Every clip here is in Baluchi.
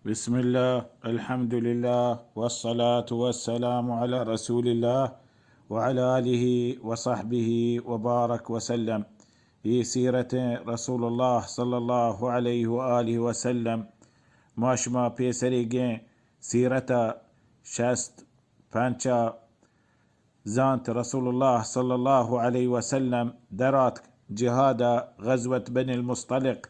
بسم الله، الحمد لله، والصلاة والسلام على رسول الله، وعلى آله وصحبه وبارك وسلم. اے سیرت رسول اللہ صلی اللہ علیہ وآلہ وسلم. ما شما پیسریگیں سیرت شست پنچا زانت رسول اللہ صلی اللہ علیہ وسلم دراتک جہاد، غزوت بنی المصطلق.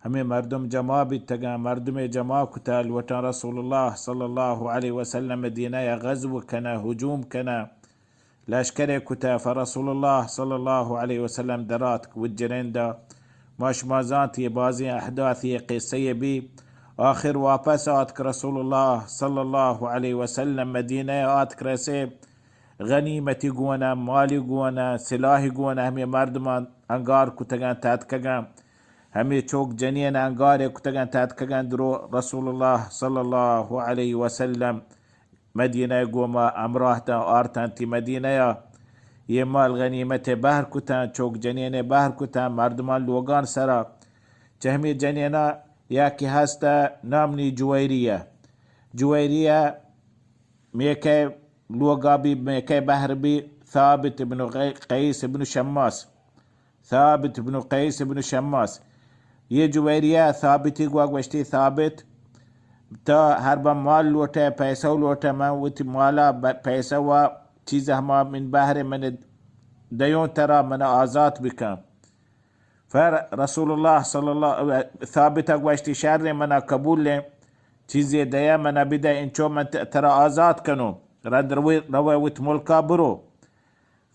ہمے مردم جمع بیتگاں، مردمے جمع کتا، لوٹاں رسول اللہ صلی اللہ علیہ وسلم مدینہ یا غزو کنا، ہجوم کنا، لشکرے کتا، فرسول اللہ صلی اللہ علیہ وسلم دراتک وجریندا. ما شما زانت یہ بازیں احداث، یہ قصہ یہ بی. آخر واپس آتک رسول اللہ صلی اللہ علیہ وسلم مدینہ آتک رسے، غنیمتی گونا، مالی گونا، سلاحی گونا، ہمے مردمان انگار کتگاں، تتکگاں. ہمے چوک جنین انگارے کتگاں، تتکگاں، درو رسول اللہ صلی اللہ علیہ وسلم مدینہ گوما ہمراہ تاں، آرتاں تی مدینہ یا. یہ مال غنیمت بہر کتاں، چوک جنین بہر کتاں، مردمان لوگان سرا. چہ ہمے جنینا یکے ہست نامنی جویریہ. جویریہ میکہ لوگا بی، میکہ بہر بی، ثابت ابن قی-، قیس ابن شماس. ثابت ابن قیس ابن شماس. یہ جویریہ ثابتی گوا گوشتی، ثابت، تا ہر با مال لوٹے، پیسہ لوٹے، من وتی مالا ب-، پیسہ و چیز ہما من بہر من دیوں ترا، من آزات بکن. فر رسول اللہ صلی اللہ، ثابت گوشتی، شر، منا قبول ایں، چیزے دیا منا بدے، انچو من ت-، ترا آزات کنو، رند روی، روی وت ملکا برو.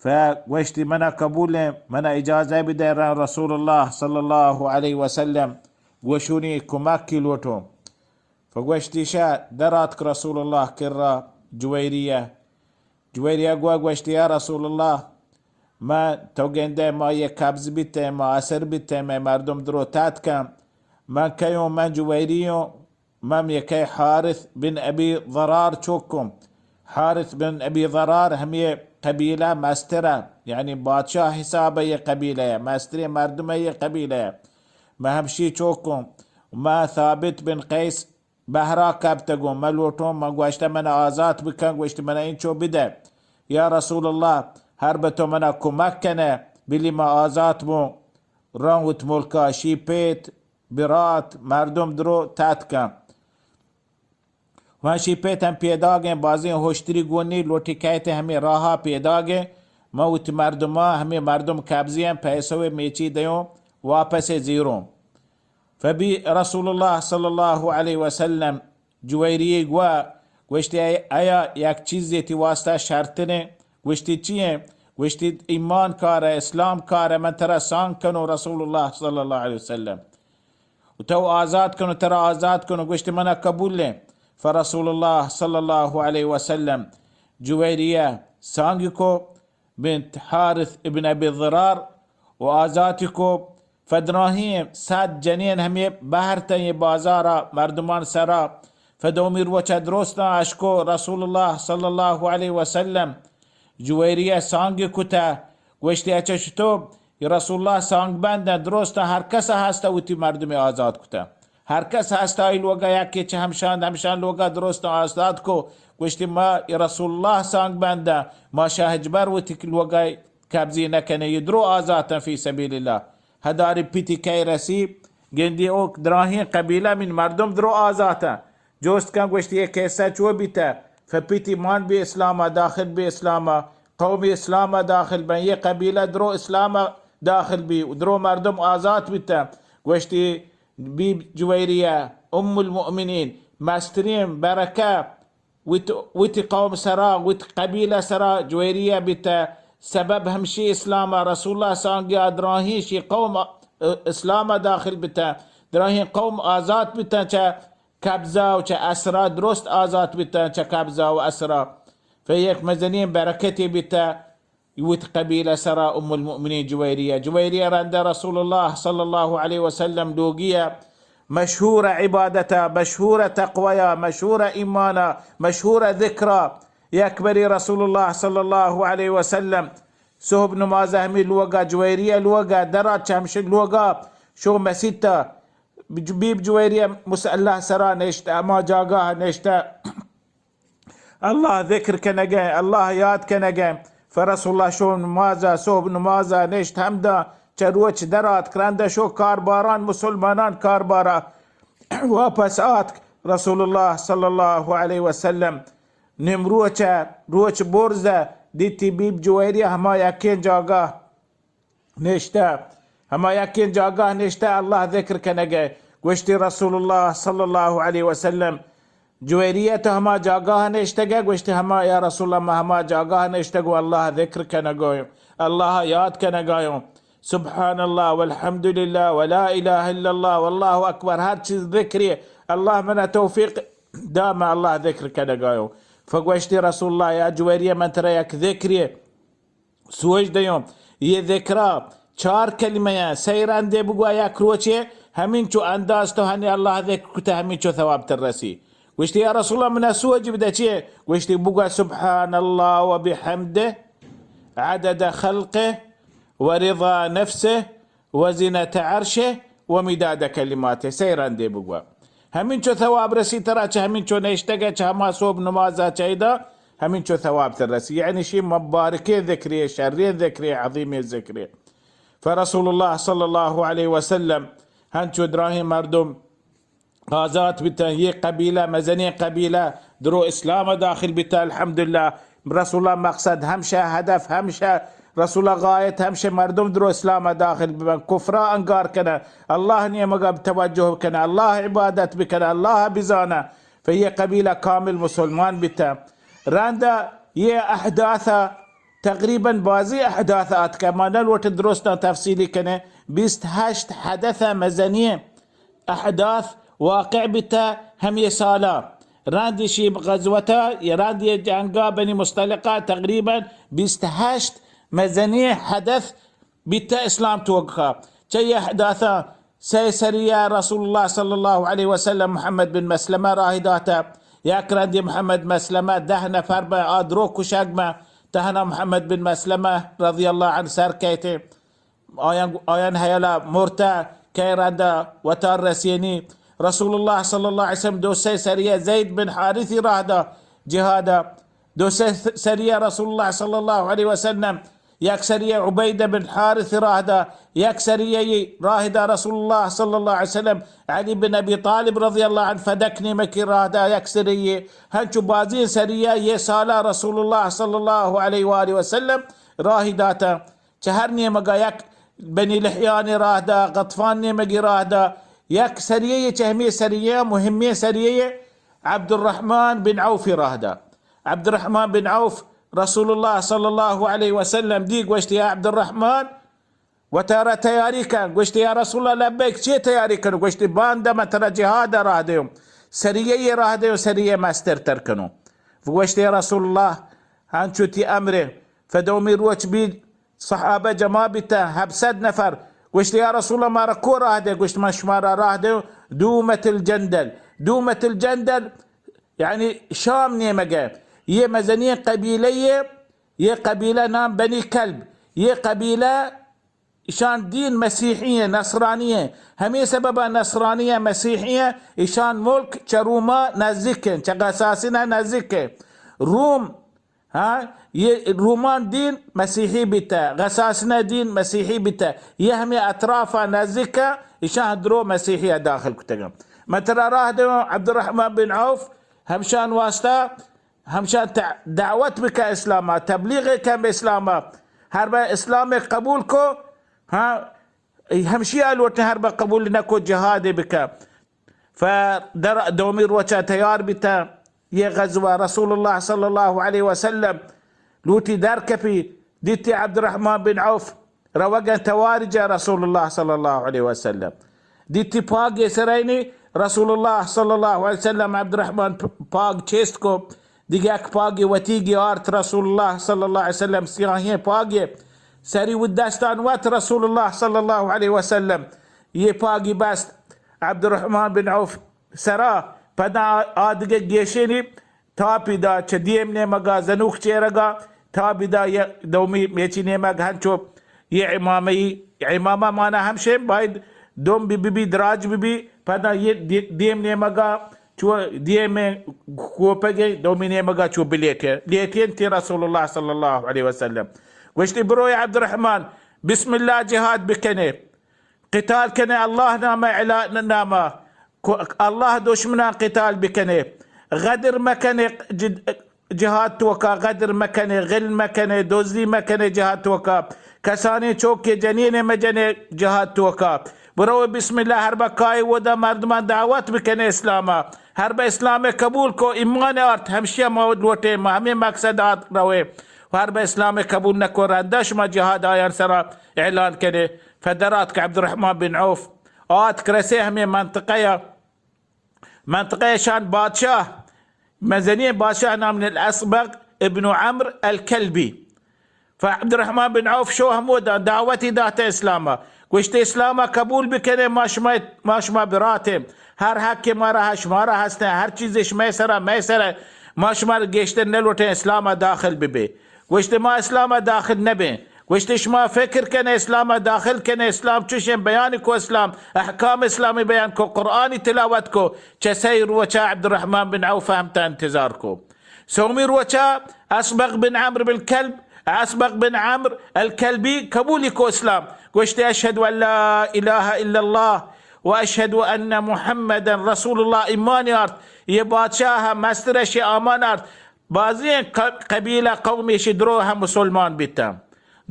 فگوشتی، منا قبول ایں، منا اجازہ بدے، رند رسول اللہ صلی اللہ علیہ وسلم گوشونی کمکی لوٹو. فگوشتی، شہ دراتک رسول اللہ کرا جویریہ. جویریہ گوا گوشتی، یا رسول اللہ، ما تو گندے ما یہ قبض بیتے، ما اسر بیتے، مئے مردم درو تاتکن. من کیوں؟ من جویریوں، من یکے حارث بن ابی ضرار چوکوں. حارث بن ابی ضرار ہمے قبیلہ مسترہ، یعنی بادشاہ حساب یہ قبیلہ، مستریں مردم یہ قبیلہ. من ہمشی چوکوں. من ثابت بن قیس بہرا کپتگوں، من لوٹوں، من گوشتہ، من آزات بکن، گوشت، من انچو بدہ. یا رسول اللہ، ہر بہ تو منا کمک کنہ، بلی من آزات بوں، ران وت ملکا. شی پیت، برات، مردم درو تاتکن. وان شی پیت ہم پیداگیں، بازیں ہوشتری گونی، لوٹی کہتے ہمیں راہا پیداگیں، من وت مردما، ہمیں مردم قبضی ہیں، پیسو میچی دیوں، واپس زیروں. فبی رسول اللہ صلی اللہ علیہ وسلم جویریہ گوا گوشتی، اے، ایا یک چیزے تی واسطہ شرطنے؟ گوشتی، چی ہیں؟ گوشتی، ایمان کارہ، اسلام کارہ، من ترا سانگ کنو رسول اللہ صلی اللہ علیہ وسلم. و تو آزات کنو، ترا آزات کنو. گوشتی، منا قبول ہیں. فرسول اللہ صلی اللہ علیہ وسلم جویریہ سانگ کو، بنت حارث ابن ابی ضرار و آزاتی کو. فدراہیں صد جنین ہمے بہر تاں یہ بازارا مردمان سرا. فدومی روچا درستاں اشکو رسول اللہ صلی اللہ علیہ وسلم جویریہ سانگ کتا. گوشتی، اچھا شتو، یہ رسول اللہ سانگ بندن، درستاں ہر کس ہستا وتی مردم آزاد کتا. ہر کس ہست آئی لوگا یکے چہ ہمشان، ہمشان لوگا درست آزاد کو. گوشتی، ما رسول اللہ سانگ بندہ، ما شہ ہچبر وتی لوگا قبضی نہ کنے، یہ درو آزاتاں فی سبیل اللہ. ہداری پیتی کئے رسی، گندی او دراہیں قبیلہ من مردم درو آزاتاں. جوست کن گوشتی، یہ قصہ چو بیتہ؟ فپیتی مان بی اسلاما داخل بی، اسلاما، قوم اسلاما داخل بن، یہ قبیلہ درو اسلاما داخل بی، درو مردم آزات بیتہ. گوشتی، بی جویریہ، ام المؤمنین، مسترین برکہ وت-، وتی قوم سرا، وتی قبیلہ سرا جویریہ بیتہ. سبب ہمشی اسلاما، رسول اللہ سانگیا دراہیں شی قوم، ا، اسلاما داخل بیتہ. دراہیں قوم آزات بیتہ چہ قبضہ و چہ اسرا، درست آزات بیتہ چہ قبضہ و اسرا. فیہ یک مزنین برکتے بیتہ. وت قبیلہ سرا ام المؤمنین جویریہ. جویریہ رندہ رسول اللہ صلی اللہ علیہ وسلم لوگیہ مشہور عبادتا، مشہور تقویا، مشہور ایمانا، مشہور ذکرا. یک بری رسول اللہ صلی اللہ علیہ وسلم صحب نماز ہمی لوگا، جویریہ لوگا، درا چہ ہمش لوگا شو مسیتا. بیب جویریہ مصلی سرا نشتہ، ہما جاگاہ نشتہ، اللہ ذکر کنگے، اللہ یاد کنگے۔ فرسول اللہ شو نمازا، صبح نمازا نشت، ہمدا چہ روچ در آتک، رندا شو کارباران، مسلمانان کاربارا واپس آتک۔ رسول اللہ صلی اللہ علیہ وسلم نیم روچ، روچ برز دیتی، بیب جویریہ ہما یکیں جاگاہ نشتہ، ہما یکیں جاگاہ نشتہ، اللہ ذکر کنگے۔ گوشتی رسول اللہ صلی اللہ علیہ وسلم، جویریہ تو ہما جاگاہ نشتگے؟ گوشتی ہما، یا رسول اللہ، ما ہما جاگاہ نشتگ و اللہ ذکر کنگاں، اللہ یاد کنگاں، سبحان اللہ والحمد للہ ولا الہ الا اللہ واللہ اکبر، ہر چیز ذکری، اللہ منا توفیق دا، ما اللہ ذکر کنگاں۔ فگوشتی رسول اللہ، یا جویریہ، من ترا یک ذکری سوج دیوں، یہ ذکرا چار کلمہ یا سئے رندے بگوا یک روچے، ہمینچو انداز تو ہنی اللہ ذکر کتہ، ہمینچو ثواب تر رسی۔ گوشتی، یا رسول اللہ، منا سوج بدہ چیے؟ گوشتی، بگوا سبحان اللہ و بحمدہ عدد خلقہ و رضا نفسہ و زنت عرشہ و مداد کلماتہ، سئے رندے بگوا۔ ہمینچو ثواب رسی ترا چہ ہمینچو نشتگے، چہ ہما صبح نمازا چہ ادا ہمینچو ثواب تر رسی۔ یعنی شی مبارکیں ذکرے، شریں ذکرے، عظیمیں ذکرے۔ فرسول اللہ صلی اللہ علیہ وسلم ہنچو دراہیں مردم آزات بیتن، یہ قبیلہ، مزنیں قبیلہ، درو اسلام داخل بیتہ، الحمدللہ۔ رسول اللہ مقصد ہمشہ، ہدف ہمشہ، رسول اللہ غایت ہمشہ، مردم درو اسلام داخل ببن، کفرا انگار کنہ، اللہ نیمگا توجہ کنہ، اللہ عبادت بکنہ، اللہ بزانہ۔ فیہ قبیلہ کامل مسلمان بیتہ۔ رندا یہ احداث تقریباً بازی احداث آتکہ، ما نلوٹن درستاں تفصیلی کنہ، بیست ہشت حدث مزنی احداث واقع بیتہ ہمے سالا۔ رند ایشی غزوتا یا رند یہ جنگا بنی مصطلقہ تقریباً بیست ہشت مزنی حدث بیتہ اسلام توکا۔ چہ یہ احداثا سئے سریہ رسول اللہ صلی اللہ علیہ وسلم محمد بن مسلمہ راہ داتہ۔ یک رندی محمد مسلمہ دہ نفر بہ آ درو کشگ بہ، تہنا محمد بن مسلمہ رضی اللہ عنہ سر کیتے۔ آیان، آیان حیالا مرتہ، کئے رندا وتار رسینی۔ رسول اللہ صلی اللہ علیہ وسلم دو سئے سریہ زید بن حارثی راہ دا جہادا۔ دو سئے سریہ رسول اللہ صلی اللہ علیہ وسلم، یک سریہ عبیدہ بن حارث راہ دا، یک سریہ راہ دا رسول اللہ صلی اللہ علیہ وسلم علی بن ابی طالب رضی اللہ عنہ فدک نیمکی راہ دا، یک سریہ ہنچو بازی سریہ یہ سالا رسول اللہ صلی اللہ علیہ وآلہ وسلم راہ داتا۔ چہ ہر نیمگا یک بنی لحیان راہ دا، غطفان نیمگی راہ دا، یک سریہ یہ چہ ہمے سریہ مہمیں سریہ یہ عبدالرحمن بن عوف راہ دا۔ عبدالرحمن بن عوف رسول اللہ صلی اللہ علیہ وسلم دی گوشت، یا عبدالرحمن، وتارا تیاری کن۔ گوشت، یا رسول اللہ، لبیک، چی تیاری کنوں؟ گوشت، باندا من ترا جہاد راہ دیوں، سریہ یہ راہ دیوں، سریہ مستر تر کنوں۔ گوشت، یا رسول اللہ، ہنچو تی امرے۔ فدومی روچ بی صحابہ جمع بیتہ، ہپت صد نفر۔ گوشت، یا رسول اللہ، مارا کو راہ دے؟ گوشت، من شمارا راہ دیوں دومت الجندل۔ دومت الجندل یعنی شام نیمگہ۔ یہ مزنی قبیلہ یہ، یہ قبیلہ نام بنی کلب۔ یہ قبیلہ، اشان دین مسیحی ہیں، نصرانی ہیں۔ ہمیں سبب نصرانی ہیں، مسیحی ہیں۔ اشان ملک چہ روما نزدیک ہیں، چہ غساسنہ نزدیک ہیں۔ روم ہاں، یہ رومان دین مسیحی بیتہ، غساسنہ دین مسیحی بیتہ، یہ ہمیں اطرافا نزدیک، اشاں درو مسیحی داخل کتگا۔ من ترا راہ دیوں عبدالرحمن بن عوف، ہمشان واسطہ، ہمشان تع-، دعوت بکا اسلاما، تبلیغ کن بہ اسلاما، ہر بہ اسلام قبول کو، ہاں، ہمشی آ لوٹیں ہر بہ قبول نہ کو جہاد بکا۔ فدر دومی روچا تیار بیتہ یہ غزوہ۔ رسول اللہ صلی اللہ علیہ وسلم لوٹی در کپی، دیتی عبدالرحمن بن عوف روگن تواری جا رسول اللہ صلی اللہ علیہ وسلم۔ دیتی پاگ سرینی رسول اللہ صلی اللہ علیہ وسلم عبدالرحمن پ-، پاگ چیست کو۔ دگہ یک پاگے وتیگی آرت رسول اللہ صلی اللہ علیہ وسلم، سیاہیں پاگے، سری و دستان وت رسول اللہ صلی اللہ علیہ وسلم یہ پاگی بست عبدالرحمن بن عوف سرا۔ پدا آ دگہ گیشینی تاپی دا، چہ دیم نیمگا زنوک چیرگا تاپی دا، یہ دومی میچی نیمگ ہنچو یہ عمامہ ای، عمامہ مانا ہمشے باید دوم بی بی بی، دراج بی بی، پدا یہ دی-، دیم نیمگا چو دیم کوپگے، دومی نیمگا چو بلیٹے، لیٹینتی رسول اللہ صلی اللہ علیہ وسلم۔ گوشتی، بروئے عبدالرحمن، بسم اللہ جہاد بکنے، قتال کنے اللہ نام اعلان نامہ، کو-، اللہ دشمنان قتال بکنے، غدر مکنے، جد-، جہاد توکا غدر مکنے، غل مکنے، دزی مکنے جہاد توکا، کسانیں چوکے جنینے مجنے جہاد توکا۔ برو بسم اللہ ہر بکائے ودا مردمان دعوت بکنے اسلاما۔ ہر بہ اسلام قبول کو ایمان آرت، ہمشیا ما لوٹے، ما ہمیں مقصد آت روے۔ و ہر بہ اسلام قبول نکو رندا شما جہاد آیان سرا اعلان کنے۔ فدرات کہ عبدالرحمن بن عوف آت کرسے ہمیں منطقہ یا منطقہ شان بادشاہ، مزنی بادشاہ نام الاصبغ ابن عمرو الکلبی۔ فعبدالرحمن بن عوف شو ہمودا دعوتی داتے اسلاما۔ گوشتے، اسلاما قبول بکنے، ما شما، ما شما براتیں۔ ہر حق مارا شمارا ہستیں، ہر چیز شمئے سرا، مئے سرا، ما شما گیشتر نلوٹیں، اسلاما داخل ببے۔ گوشتے، ما اسلام ء داخل نہ بیں۔ گوشتے، شما فکر کنے اسلام ء داخل کنے، اسلام چوشیں بیان کو، اسلام احکام اسلامی بیان کو، قرآنی تلاوت کو۔ چہ سئے روچا عبدالرحمن بن عوف ہمتا انتظار کو۔ سومی روچا اصبغ بن عمرو بن کلب، اصبغ بن عمرو الکلبی قبولی کو اسلام۔ گوشتے، اشهد ان لا اله الا الله و اشهد ان محمدا رسول الله۔ ایمان آرت، یہ بادشاہ مسترش آمان آرت۔ بازیں ق-، قبیلہ قوم ایشی درو ہم مسلمان بیتاں۔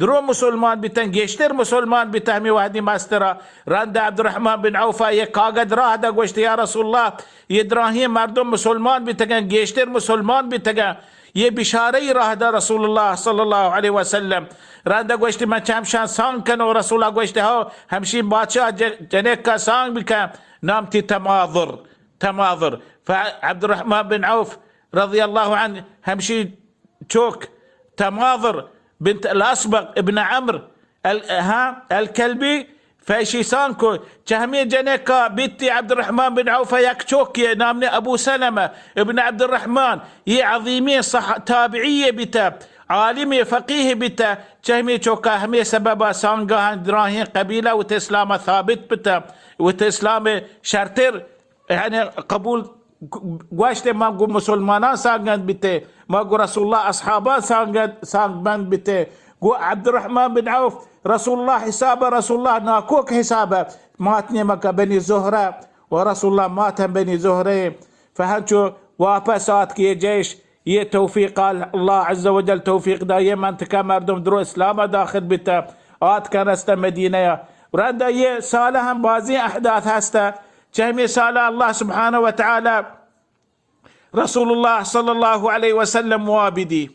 درو مسلمان بیتاں، گیشتر مسلمان بیتاں۔ ہمیں وحدی مسترا رند عبدالرحمن بن عوفا یہ کاگد راہ دا، گوشت، یا رسول اللہ، یہ دراہیں مردم مسلمان بیتگاں، گیشتر مسلمان بیتگاں۔ یہ بشارہ راہ دا رسول اللہ صلی اللہ علیہ وسلم۔ رند گوشت، من چمشان سانگ کنو۔ رسول اللہ گوشت، ہو، ہمشی بادشاہ ج-، جنک کا سانگ بکن، نام تی تماضر، تماضر۔ فعبدالرحمن بن عوف رضی اللہ عنہ ہمشی چوک تماضر بنت الاصبغ ابن عمرو ال-، ہاں، الکلبی فیشیسان کو۔ چہ ہمیں جنکا بیتی عبدالرحمن بن عوف یک چوکی نام نے ابو سلمہ ابن عبدالرحمن، یہ عظیمی صح-، تابعی بیتا، عالم فقیہ بیتا۔ چہ ہمیں چوکا ہمیں سببا سانگاہاں دراہیں قبیلہ وت اسلام ثابت بتا، وت اسلام شرتر یعنی قبول گوشت، ما گو مسلمانان سانگند بیتے، ما گو رسول اللہ اصحابان سانگند، سانگبند بیتے۔ گو عبدالرحمن بن عوف رسول اللہ حساب، رسول اللہ ناکوک حساب، مات نیمک بنی زہرہ و رسول اللہ مات ہم بنی زہرہ۔ فہنچو واپس آت کہ یہ جیش، یہ توفیق آل-، اللہ عز و جل توفیق دا، یہ منطقہ مردم درو اسلام داخل بیتا، آت کن رستہ مدینہ۔ رندا یہ سالہ ہم بازیں احداث ہستا۔ چہ ہمے سالا اللہ سبحانہ و تعالی رسول اللہ صلی اللہ علیہ وسلم واب دی،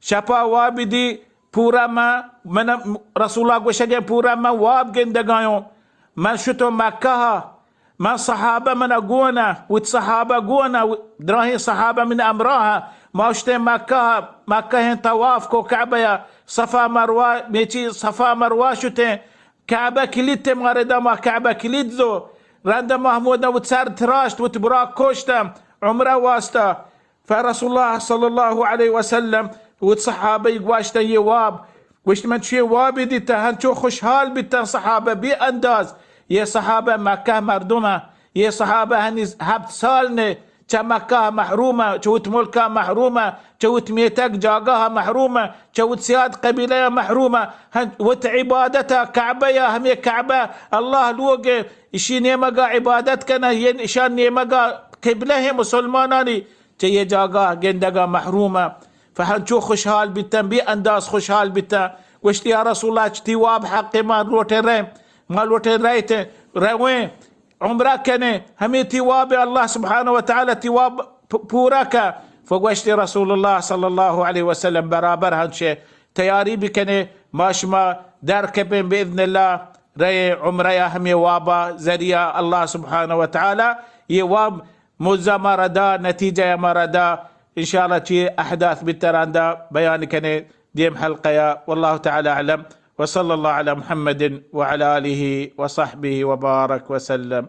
شپا واب دی، پورا من، من رسول اللہ گوشگے، پورا من واب گندگایوں، من شتوں مکہ، من صحابہ من گونا، وت صحابہ گونا، دراہیں صحابہ من امراہ، ما شتیں مکہ، مکہ طواف کو کعبہ، صفا مروہ، میچی صفا مروہ شتیں، کعبہ کلیت مارے دا، ما کعبہ کلیت زو۔ رند محمود وت سر تراشت، وت براک کشت عمرہ واسطہ۔ فرسول اللہ صلی اللہ علیہ وسلم وت صحابہ گواشت یہ واب، گوشت من چوئے وابی دیتا، ہنچو خوشحال بیتا صحابہ بے انداز۔ یہ صحابہ مکہ مردم، یہ صحابہ ہنی ہفت سال نے چہ مکہ محروم، چہ وت ملکا محروم، چہ وت میتگ جاگہ محروم، چہ وت سیاد قبیلہ محروم، ہن وت عبادت کعبہ یا ہمیں کعبہ اللہ لوگ، اشی نیمگا عبادت کنہ، یہ اشان نیمگا قبلہ ہے مسلمانانی، چہ یہ جاگہ گندگا محروم۔ فہنچو خوشحال بیتن، بے انداز خوشحال بیتن۔ گوشتی، یا رسول اللہ، چہ تی واب حق ما لوٹے رہے، ما لوٹے رہتے، رویں۔ عمرہ کنے، ہمے تی واب اللہ سبحانہ و تعالی تی واب پ-، پورا کا۔ فگوشت رسول اللہ صلی اللہ علیہ وسلم، برابر ہنچے تیاری بکنے، ما شما در کپیں باذن اللہ، رئے عمرہ یا ہمے وابا ذریعہ اللہ سبحانہ و تعالی یہ واب مزہ مارا دا، نتیجہ مارا دا۔ انشاءاللہ چی احداث بتران دا بیان کنے دیم حلقہ یا۔ واللہ تعالی اعلم۔ وصلى الله على محمد وعلى آله وصحبه وبارك وسلم.